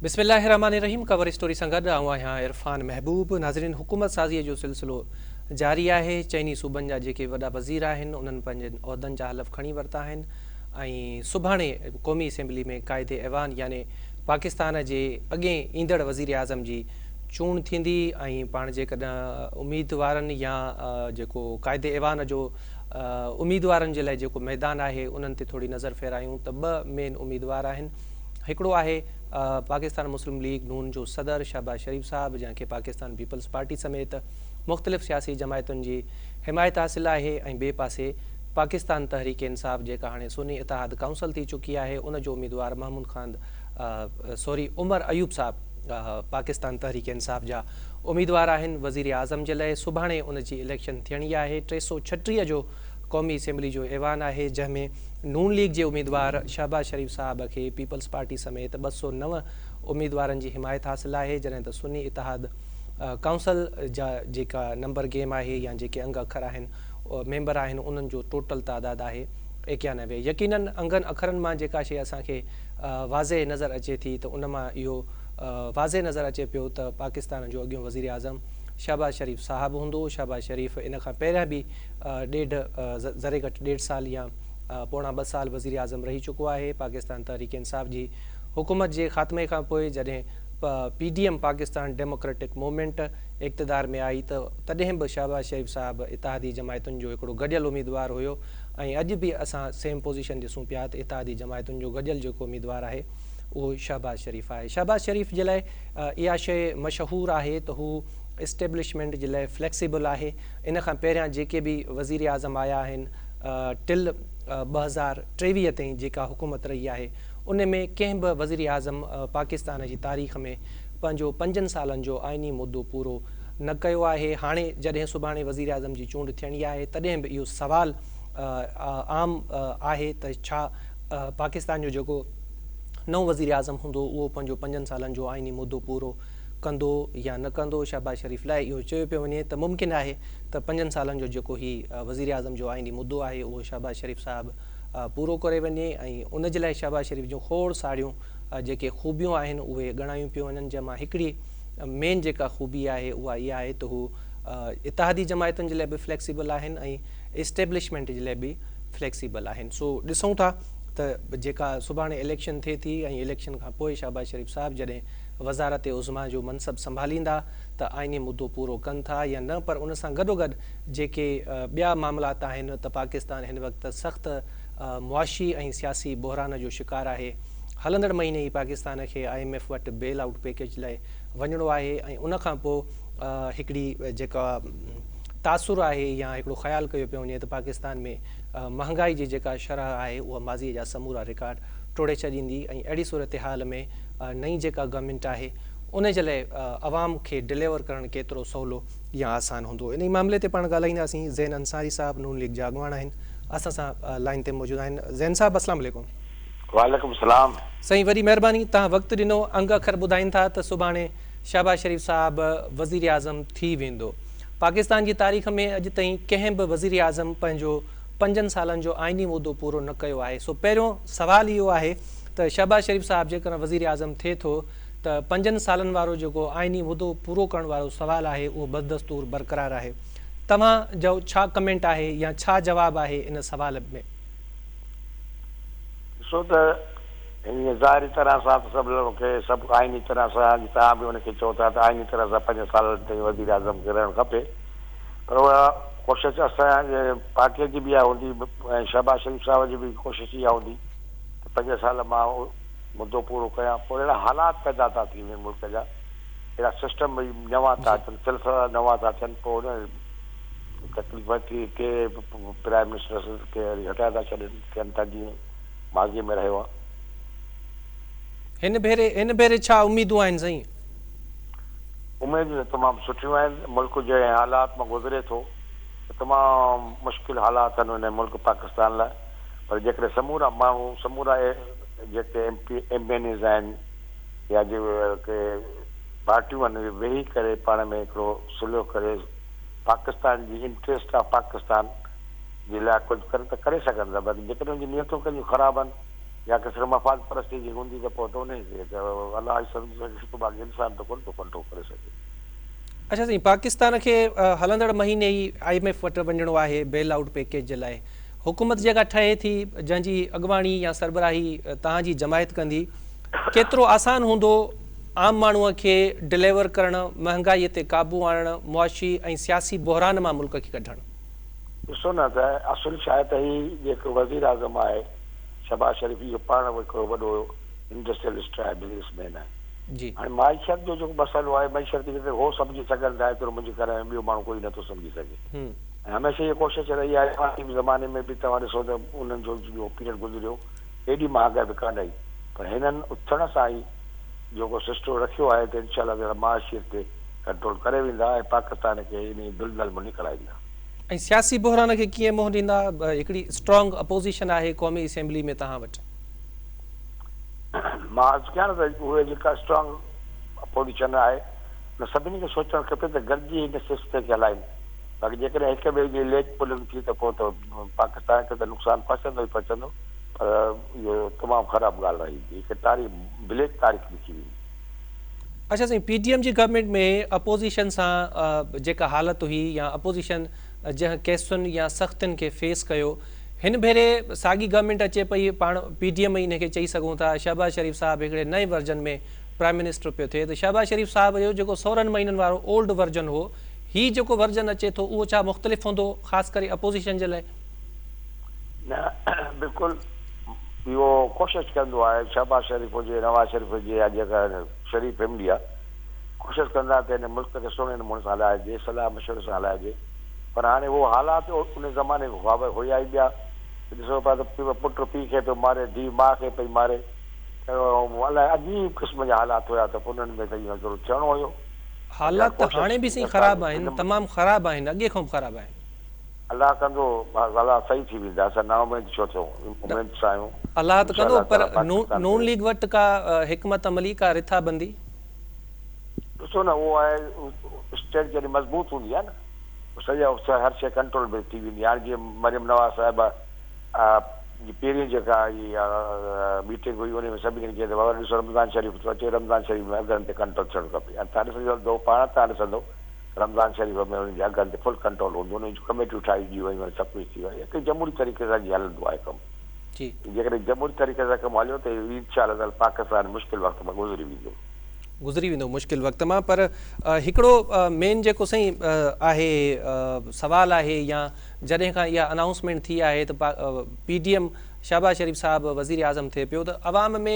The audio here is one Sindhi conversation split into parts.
بسم الله الرحمٰن الرحيم ڪور اسٽوري سان گڏ آئون آهيان عرفان محبوب. ناظرين حڪومت سازيء جو سلسلو جاري آهي. چئني صوبن جا جيڪي وڏا وزير آهن انهن پنهنجن عهدن جا حلف کڻي ورتا آهن ۽ سڀاڻي قومي اسيمبلي ۾ قائد ايوان يعني پاڪستان جي اڳئين ايندڙ وزيراعظم جي چونڊ ٿيندي ۽ پاڻ جيڪڏهن اميدوارن يا جيڪو قائد ايوان جو اميدوارن جي لاء جيڪو ميدان آهي انهن تي ٿوري نظر ڦيرايون ته ٻه مين اميدوار آهن. هڪڙو آهي پاڪستان مسلم ليگ نون جو صدر شهباز شريف صاحب جنهن کي پاڪستان پيپلز پارٽي سميت مختلف سياسي جماعتن جي حمايت حاصل آهي ۽ ٻئي پاسي پاڪستان تحريڪ انصاف جيڪا هاڻي سني اتحاد ڪائونسل ٿي چڪي آهي ان جو اميدوار محمود خان سوري عمر ايوب صاحب پاڪستان تحريڪ انصاف جا اميدوار آهن وزيراعظم جي لاء سڀاڻي ان جي اليڪشن ٿيڻي آهي 336 جو قومي اسيمبلي جو ايوان آهي جنهن ۾ نون ليگ جي اميدوار شهباز شريف صاحب کي پيپلز پارٽي سميت 209 اميدوارن جي حمايت حاصل آهي جڏهن ته سني اتحاد ڪائونسل جا جيڪا نمبر گيم آهي يا جيڪي انگ اکر آهن ميمبر آهن انهن جو ٽوٽل تعداد آهي 91. يقينن انگن اکرن مان جيڪا شيء اسان کي واضح نظر اچي ٿي ته ان مان اهو واضح نظر اچي پيو ته پاڪستان جو اڳيون وزيراعظم شهباز شريف صاحب هوندو. شهباز شريف ان کان پهريان به ڏيڍ ذري گهٽ ڏيڍ سال يا پوڻا ٻه سال وزيراعظم رهي چڪو آهي. پاڪستان تحريڪ انصاف جي حڪومت جي خاتمي کان پوء جڏهن P D M, Pakistan democratic movement, اقتدار ۾ آئي ته تڏهن به شهباز شريف صاحب اتحادي جماعتن جو هڪڙو گڏيل اميدوار هيو ۽ اڄ به اسان سيم پوزيشن ڏسون پيا ته اتحادي جماعتن جو گڏيل جيڪو اميدوار آهي اهو شهباز شريف آهي. شهباز شريف جي لاء اها شيء مشهور آهي ته هو اسٽيبلشمينٽ جي لاء فليڪسيبل آهي. ان کان پهريان جيڪي به وزيراعظم آيا آهن ٽل 2023 تائين جيڪا حڪومت رهي آهي ان ۾ ڪنهن به وزيراعظم پاڪستان جي تاريخ ۾ پنهنجو پنجن سالن جو آئيني مدو پورو نه ڪيو آهي. هاڻي جڏهن سڀاڻي وزيراعظم جي چونڊ ٿيڻي آهي تڏهن به اهو سوال عام آهي ته ڇا پاڪستان جو جيڪو نئون وزيراعظم هوندو اهو پنهنجو پنجن سالن جو آئيني مدو پورو ڪندو يا نه ڪندو. شهباز شريف لاء اهو چيو پيو وڃي ته ممڪن آهي ته پنجن سالن جو جيڪو هي وزيراعظم جو آئيني مدو آهي اهو شهباز شريف صاحب پورو ڪري وڃي ۽ ان جي لاء شهباز شريف جون کوڙ ساريون جيڪي خوبيون آهن اهي ڳڻايون پيون وڃن جنهن مان هڪڙي مين جيڪا خوبي آهي اها اها آهي ته هو اتحادي جماعتن جي لاء به فليڪسيبل آهن ۽ اسٽيبلشمينٽ جي لاء به فليڪسيبل آهن. سو ڏسون ٿا ته جيڪا سڀاڻي اليڪشن ٿئي ٿي ۽ اليڪشن کان پوء شهباز شريف صاحب جڏهن وزارت عظميٰ جو منصب سنڀاليندا ته آئيني مدو پورو ڪن ٿا يا نه پر ان سان گڏوگڏ جيڪي ٻيا معاملات آهن ته پاڪستان هن وقت سخت معاشي ۽ سياسي بحران جو شڪار آهي. هلندڙ مهيني ئي پاڪستان کي I M F وٽ بيل آئوٽ پيڪيج لاء وڃڻو آهي ۽ ان کان پوء هڪڙي جيڪا تاثر آهي يا هڪڙو خيال ڪيو پيو وڃي ته پاڪستان ۾ مهانگائي جي جيڪا شرح آهي اها ماضي جا سمورا رڪارڊ ٽوڙي ڇڏيندي ۽ اهڙي صورتحال ۾ نئين جيڪا گورنمينٽ آهي ان جي لاء عوام کي ڊليور ڪرڻ ڪيترو سولو يا آسان هوندو. انهي معاملي تي پاڻ ڳالهائينداسين. زين انصاري صاحب نون ليگ جا اڳواڻ آهن اسان سان لائين تي موجود آهن. زين صاحب اسلام عليڪم. وعليڪم السلام. سائين وڏي مهرباني توهان وقت ڏنو. انگ اکر ٻڌائين ٿا ته سڀاڻي شهباز شريف صاحب وزيراعظم ٿي ويندو. پاڪستان جي تاريخ ۾ اڄ تائين ڪنهن به وزيراعظم پنهنجو پنجن سالن جو آئيني مدو پورو نه ڪيو آهي. سو پهريون سوال اهو آهي ته شهباز شريف صاحب جيڪڏهن وزيراعظم ٿئي ٿو ته پنجن سالن وارو جيڪو آئيني مدو پورو ڪرڻ وارو سوال آهي اهو بدستور برقرار آهي. توهان جو ڇا ڪمينٽ آهي يا ڇا جواب آهي ان سوال ۾؟ ڏسو ته ائين ظاهري طرح سان ته سڀ کي سڀ آئيني طرح سان جي توهان به ان کي چئو ٿا ته آئيني طرح سان پنج سالن تائين وزيراعظم کي رهڻ کپي پر اها ڪوشش اسان جي پارٽيء جي به اها هوندي ۽ شهباز شريف صاحب جي به ڪوشش اها هوندي ته پنج سال مان مدو پورو ڪيان پوء اهڙا حالات پيدا ٿا ٿي وڃن ملڪ جا اهڙا سسٽم به نوان ٿا اچن سلسلا نوان ٿا اچن پوء ان تڪليف ٿي ڪي پرائم منسٽر کي وري هٽائي ٿا ڇڏين ٿين ٿا جيئن ماضي ۾ رهيو آهي. هن ڀيري هن ڀيري ڇا اميدون آهن سائين؟ اميدون ته تمام سٺيون آهن ملڪ جنهن حالات مان گذري ٿو ته تمام مشڪل حالات آهن هن ملڪ پاڪستان لاء پر جيڪڏهن سمورا ماڻهو سمورا جيڪي M P M N As آهن يا جيڪي پارٽيون آهن اهي ويهي ڪري پاڻ ۾ هڪڙو صلح ڪري پاڪستان جي انٽريسٽ آف پاڪستان جي لاء ڪجهه ڪن ته ڪري سگهن ٿا باقي جيڪڏهن ان جون نيتون ڪنهن جون خراب آهن يا ڪي صرف مفاد پرستي جي هوندي ته پوء ته انهي کي ته الله ئي سمجهي سگهي ٿو باقي انسان ته ڪونه ٿو ڪنٽرول ڪري سگهي. اڇا سائين پاڪستان کي هلندڙ مهيني ئي I M F وٽ وڃڻو آهي بيل آئوٽ پيڪيج جي لاء حڪومت جيڪا ٺهي ٿي جنهن جي اڳواڻي يا سربراهي توهان جي جماعت ڪندي ڪيترو آسان هوندو عام ماڻهو کي ڊليور ڪرڻ مهنگائي تي قابو آڻڻ معاشي ۽ سياسي بحران مان ملڪ کي ڪڍڻ. ڏسو نه ته اصل ڇا آهي ته هي جيڪو وزيراعظم آهي شھباز شريف اهو پاڻ به هڪڙو وڏو انڊسٽريلسٽ آهي بزنس مين آهي جي. هاڻي معيشت جو جيڪو مسئلو آهي معيشت کي جيترو هو سمجهي سگهن ٿا ايترو منهنجي خيال ۾ ٻيو ماڻهو ڪوئي نٿو سمجهي سگهي ۽ هميشه اها ڪوشش رهي آهي نواز شريف زماني ۾ به توهان ڏسو ته انهن جو جو پيريڊ گذريو ايڏي مهانگائي به ڪانه آئي پر هنن اٿڻ سان ئي جيڪو سسٽم رکيو آهي ته انشاء الله تعالي معاشيت تي ڪنٽرول ڪري ويندا ۽ پاڪستان کي انهي دلدل مان نڪرائيندا. ۽ سياسي بحران کي ڪيئن منهن ڏيندا؟ هڪڙي اسٽرانگ اپوزيشن آهي قومي اسيمبلي ۾ توهان وٽ. مان عرض ڪيان نه ته اهي جيڪا اسٽرانگ اپوزيشن آهي ان سڀني کي سوچڻ کپي ته گڏجي هن سلسلي کي هلائين باقي جيڪڏهن هڪ ٻئي جي ليڪ پلنگ ٿي ته پوء ته پاڪستان کي ته نقصان پهچندو ئي پهچندو پر اهو تمام خراب ڳالهه رهي هڪ تاريخ بليڪ تاريخ لکي ويندي. اڇا سائين پي ڊي ايم جي گورنمينٽ ۾ اپوزيشن سان جيڪا حالت هئي يا اپوزيشن جنهن ڪيسن يا سختين کي فيس ڪيو هن ڀيري ساڳي گورنمينٽ اچي پئي پاڻ پي ڊي ايم ئي ان کي چئي سگهون ٿا شهباز شريف صاحب هڪڙي نئين ورجن ۾ پرائم منسٽر پيو ٿئي ته شهباز شريف صاحب جو جيڪو سورهن مهينن وارو اولڊ ورجن هو هي جيڪو ورجن اچي ٿو اهو ڇا مختلف هوندو خاص ڪري اپوزيشن جي لاء؟ نه بلڪل اهو ڪوشش ڪندو آهي شهباز شريف هجي نواز شريف هجي يا جيڪا شريف فيملي آهي ڪوشش ڪندا ته هن ملڪ کي سهڻي نموني سان هلائجي صلاح مشوري سان هلائجي پر هاڻي اهو حالات ان زماني ۾ هئا هيا ئي ٻيا ڏسو پيا ته پٽ پيء کي پيو ماري ڌيء ماء کي پئي ماري ته الائي عجيب قسم جا حالات هيا ته انهن ۾ ته اهو ضرور ٿيڻو هيو. حالات ته هاڻي به سائين خراب آهن تمام خراب آهن اڳي کان به خراب آهن. الله ڪندو حالات صحيح ٿي ويندا اسان نا اميد ڇو ٿيون اميد سان آهيون الله ته انشاء ڪندو الله پر تعالي پاڪستان نون کي. ليگ وٽ ڪا حڪمت عملي ڪا رٿا بندي. ڏسو نه اهو آهي اسٽيٽ جڏهن مضبوط هوندي آهي نه سڄا هر شيء ڪنٽرول ۾ ٿي ويندي آهي هاڻي جيئن مريم نواز صاحبه جي پهرين جيڪا ميٽنگ هئي ان ۾ سڀني کي چيو ته بابا ڏسو رمضان شريف ٿو اچي رمضان شريف ۾ اگهن تي ڪنٽرول ٿيڻ کپي ۽ تان ڏسندو پاڻ تان ڏسندو رمضان شريف ۾ انهن جي اگهن تي فل ڪنٽرول هوندو، انهن جون ڪميٽيون ٺاهي ڏيون ويون آهن، سڀ ڪجهه ٿي ويو آهي، هڪ جمهوري طريقي سان جيئن هلندو آهي ڪم، جي. جيڪڏهن جمهوري طريقي سان ڪم هليو ته انشاء الله تعالي پاڪستان مشڪل وقت مان گذري ويندو. گذري ويندو مشڪل وقت مان پر هڪڙو مين جيڪو سائين آهي سوال آهي يا جڏهن کان اها انائونسمينٽ ٿي آهي ته پي ڊي ايم شهباز شريف صاحب وزير اعظم ٿئي پيو ته عوام ۾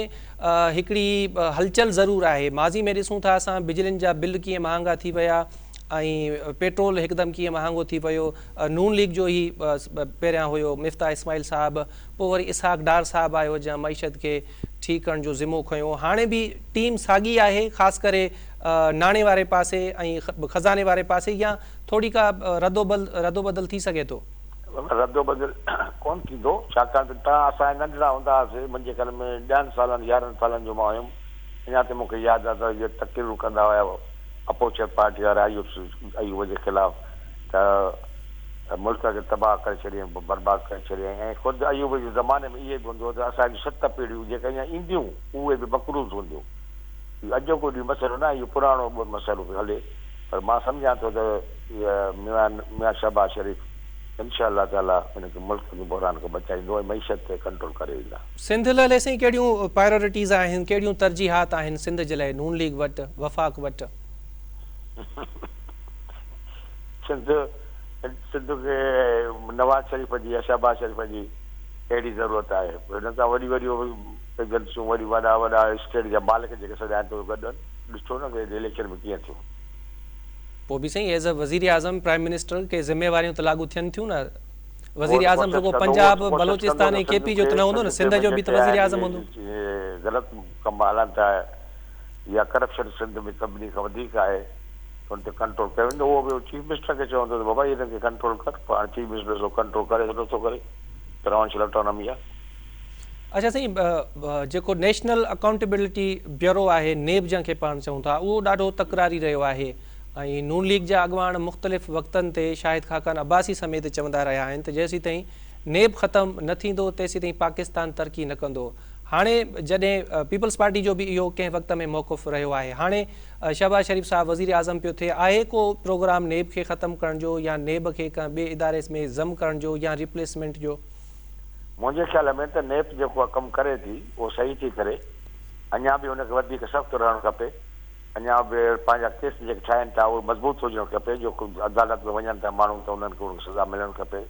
هڪڙي هلچل ضرور آهي ماضي ۾ ڏسون ٿا اسان بجلين جا بل ڪيئن مهانگا ٿي ويا ۽ پيٽرول هڪدم ڪيئن مهانگو ٿي ويو نون ليگ جو هي پهريان هيو مفتاح اسماعيل صاحب پوء وري اسحاق ڊار صاحب آيو جنهن معيشت کي ٺيڪ ڪرڻ جو ذمو کنيو هاڻي به ٽيم ساڳي آهي خاص ڪري ناڻي واري پاسي ۽ خزاني واري پاسي يا ٿوري ڪا ردوبدل ٿي سگهي ٿو. ردوبدل ڪونه ٿيندو، ڇاڪاڻ ته تان اسان ننڍڙا هوندا هئاسين، منهنجي خيال ۾ ڏهن سالن يارهن سالن جو مان هيم، اڃا تائين مون کي ياد آهي ته اهي تقريرون ڪندا هيا اپوزيشن پارٽي وارا ايوب ايوب جي خلاف ته ملڪ کي تباهه ڪري ڇڏيائين برباد ڪري ڇڏيائين ۽ خود ايوب جي زماني ۾ اهي به هوندو هو ته اسان جون ست پيڙهيون جيڪي اڃا اينديون اهي به مقروض هونديون. اهو اڄوڪو ڏينهن مسئلو ناهي اهو پراڻو مسئلو پيو هلي پر مان سمجهان ٿو ته ميان ميان شهباز شريف انشاء الله تعالي ان کي ملڪ کي بحران کان بچائيندو ۽ معيشت تي ڪنٽرول ڪري ويندا. سنڌ لاء سائين ڪهڙيون پرائرٽيز آهن ڪهڙيون ترجيحات آهن سنڌ جي لاء نون ليگ وٽ وفاق وٽ؟ سنڌ سنڌ کي نواز شريف جي يا شهباز شريف جي ڪهڙي ضرورت آهي هن سان وڏي وڏيون ايجنسيون وڏي وڏا وڏا اسٽيٽ جا مالڪ جيڪي سڏائن ٿو گڏ ڏٺو نه ته اليڪشن ۾ ڪيئن ٿيو. پوء به سائين ايز اي وزيراعظم پرائم منسٽر ڪي ذميواريون ته لاڳو ٿين ٿيون نه وزيراعظم رڳو پنجاب بلوچستان ۽ ڪي پي جو ته نه هوندو نه سنڌ جو به ته وزيراعظم هوندو. غلط ڪم هلن ٿا يا ڪرپشن سنڌ ۾ سڀني کان وڌيڪ آهي ته ان تي ڪنٽرول ڪيو ويندو اهو به چيف منسٽر کي چوندو ته بابا هنن کي ڪنٽرول ڪر پر هاڻي چيف منسٽر سو ڪنٽرول ڪري ٿو نٿو ڪري پراونشل اٽانامي آهي. اڇا سائين جيڪو نيشنل اڪائونٽيبلٽي بيورو آهي نيب جنهن کي پاڻ چئون ٿا اهو ڏاڍو تڪراري رهيو آهي ۽ نون ليگ جا اڳواڻ مختلف وقتن تي شاهد خاقان عباسي سميت چوندا رهيا آهن ته جيسيتائين نيب ختم نه ٿيندو تيسيتائين پاڪستان ترقي نه ڪندو. هاڻي جڏهن پيپلز پارٽي جو به اهو ڪنهن وقت ۾ موقف رهيو آهي هاڻي شهباز شريف صاحب وزيراعظم پيو ٿئي آهي ڪو پروگرام نيب کي ختم ڪرڻ جو يا نيب کي ڪنهن ٻئي اداري ۾ ضم ڪرڻ جو يا ريپليسمينٽ جو؟ منهنجي خيال ۾ ته نيب جيڪو ڪم ڪري ٿي اهو صحيح ٿي ڪري اڃا به ان کي وڌيڪ سخت رهڻ کپي اڃا به پنهنجا ڪيس جيڪي ٺاهين ٿا اهي مضبوط هجڻ کپي جو عدالت ۾ وڃن ٿا ماڻهو ته انهن کي ان کي سزا ملڻ کپي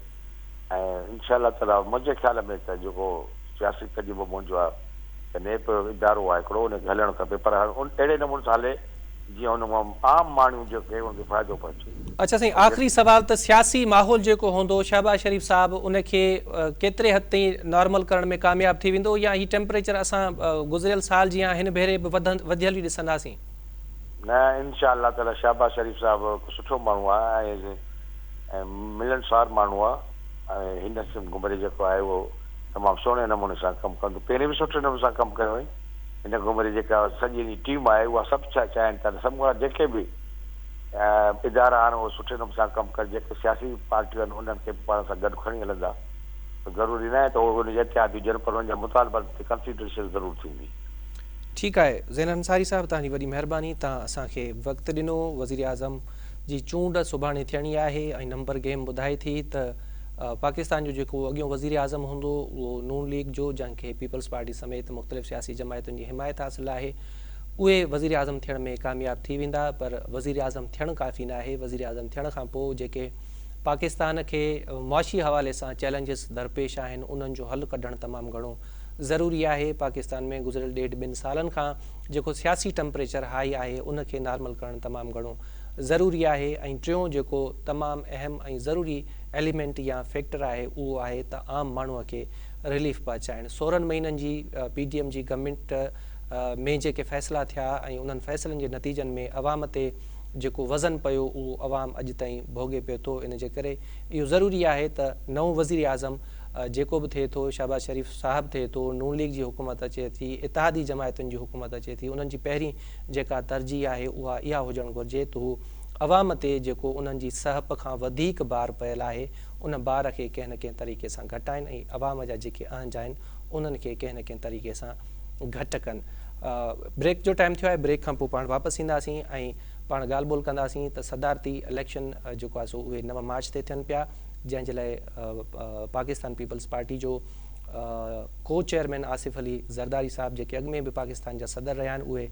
۽ انشاء الله تعاليٰ منهنجي خيال ۾ ته جيڪو سياسي تجربو منهنجو آهي ته نيب ادارو آهي هڪڙو ان کي هلڻ کپي پر اهڙي نموني سان هلي جيئن ان مان عام ماڻهو جيڪي ان کي فائدو پهچي. اڇا سائين آخري سوال ته سياسي ماحول جيڪو هوندو شهباز شريف صاحب ان کي ڪيتري حد تائين نارمل ڪرڻ ۾ ڪامياب ٿي ويندو يا هي ٽيمپريچر اسان گذريل سال جيان هن ڀيري به وڌيل ئي ڏسنداسين؟ نه انشاء الله تعاليٰ شهباز شريف صاحب هڪ سٺو ماڻهو آهي ۽ ملنسار ماڻهو آهي ۽ هن گهمري جيڪو آهي اهو تمام سهڻي نموني سان ڪم ڪندو. پهرين به سٺي نموني سان ڪم ڪيو هئائين. هن گهمري جيڪا سڄي هن جي ٽيم آهي اها سڀ چاهين ٿا ته سمورا جيڪي به ادارا آهن اهي سٺي نموني سان ڪم ڪن. جيڪي سياسي پارٽيون آهن انهن کي به پاڻ سان گڏ کڻي هلندا. ضروري ناهي ته اهي ان جا اتحادي هجن پر انهن جا مطالبن تي ڪنسيڊريشن ضرور ٿيندي. ٺيڪ آهي زين انصاري صاحب توهان جي وڏي مهرباني توهان اسان کي وقت ڏنو. وزيراعظم جي چونڊ سڀاڻي ٿيڻي آهي ۽ نمبر گيم ٻڌائي ٿي ته پاڪستان جو جيڪو اڳيون وزيراعظم هوندو اهو نون ليگ جو جنهن کي پيپلز پارٽي سميت مختلف سياسي جماعتن جي حمايت حاصل آهي اهي وزيراعظم ٿيڻ ۾ ڪامياب ٿي ويندا پر وزيراعظم ٿيڻ ڪافي ناهي وزيراعظم ٿيڻ کان پوء جيڪي پاڪستان کي معاشي حوالي سان چئلينجز درپيش آهن انهن جو حل ڪڍڻ تمام گهڻو ضروري آهي پاڪستان ۾ گذريل ڏيڍ ٻن سالن کان جيڪو سياسي ٽمپريچر هائي آهي ان کي نارمل ڪرڻ تمام گهڻو ضروري آهي ۽ ٽيون جيڪو تمام اهم ۽ ضروري ايليمينٽ يا فيڪٽر آهي اهو آهي ته عام ماڻهو کي رليف پهچائڻ. 16 مهينن جي پي ڊي ايم جي گورنمينٽ ۾ جيڪي فيصلا ٿيا ۽ انهن فيصلن جي نتيجن ۾ عوام تي جيڪو وزن پيو اهو عوام اڄ تائين ڀوڳي پيو ٿو ان جي ڪري اهو ضروري آهي ته نئون وزيراعظم جيڪو به ٿئي ٿو شهباز شريف صاحب ٿئي ٿو نون ليگ جي حڪومت اچي ٿي اتحادي جماعتن جي حڪومت اچي ٿي انهن جي پهرين جيڪا ترجيح آهي اها اها هجڻ گهرجي ته هو عوام تي جيڪو انهن جي سهپ کان وڌيڪ بار پيل آهي ان بار کي ڪنهن نه ڪنهن طريقي سان گهٽائن ۽ عوام جا جيڪي اهنج آهن انهن کي ڪنهن نه ڪنهن طريقي سان گهٽ ڪن. بريڪ جو ٽائيم ٿيو آهي بريڪ کان پوء پاڻ واپس اينداسين ۽ پاڻ ڳالهه ٻولهه ڪنداسين ته صدارتي اليڪشن جيڪو آهي سو اهي 9 مارچ تي ٿين پيا جنهن جي لاء پاڪستان پيپلز پارٽي جو ڪو چيئرمين آصف علي زرداري صاحب جيڪي اڳ ۾ به پاڪستان جا صدر رهيا آهن اهي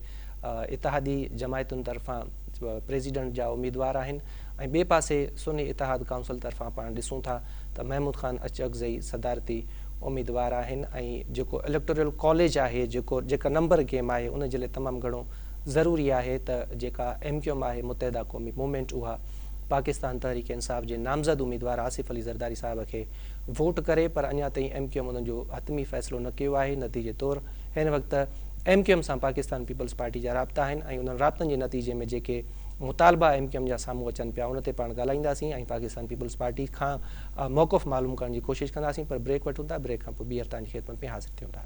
اتحادي جماعتن طرفان پريزيڊنٽ جا اميدوار آهن ۽ ٻئي پاسي سني اتحاد ڪائونسل طرفان پاڻ ڏسون ٿا ته محمود خان اچڪزئي صدارتي اميدوار آهن ۽ جيڪو اليڪٽورل ڪاليج آهي جيڪو جيڪا نمبر گيم آهي ان جي لاء تمام گهڻو ضروري آهي ته جيڪا ايم ڪيو ايم آهي متحده قومي موومينٽ اها پاڪستان تحريڪ انصاف جي نامزد اميدوار آصف علي زرداري صاحب کي ووٽ ڪري پر اڃا تائين ايم ڪيو ايم ان جو حتمي فيصلو نه ڪيو آهي نتيجي طور هن وقت ايم ڪيو ايم سان پاڪستان پيپلز پارٽي جا رابطا آهن ۽ انهن رابطن جي نتيجي ۾ جيڪي مطالبا ايم ڪيو ايم جا سامهون اچن پيا ان تي پاڻ ڳالهائينداسين ۽ پاڪستان پيپلز پارٽي کان موقف معلوم ڪرڻ جي ڪوشش ڪنداسين پر بريڪ وٺون ٿا بريڪ کان پوء ٻيهر توهان جي خدمت ۾ حاضر ٿيون ٿا.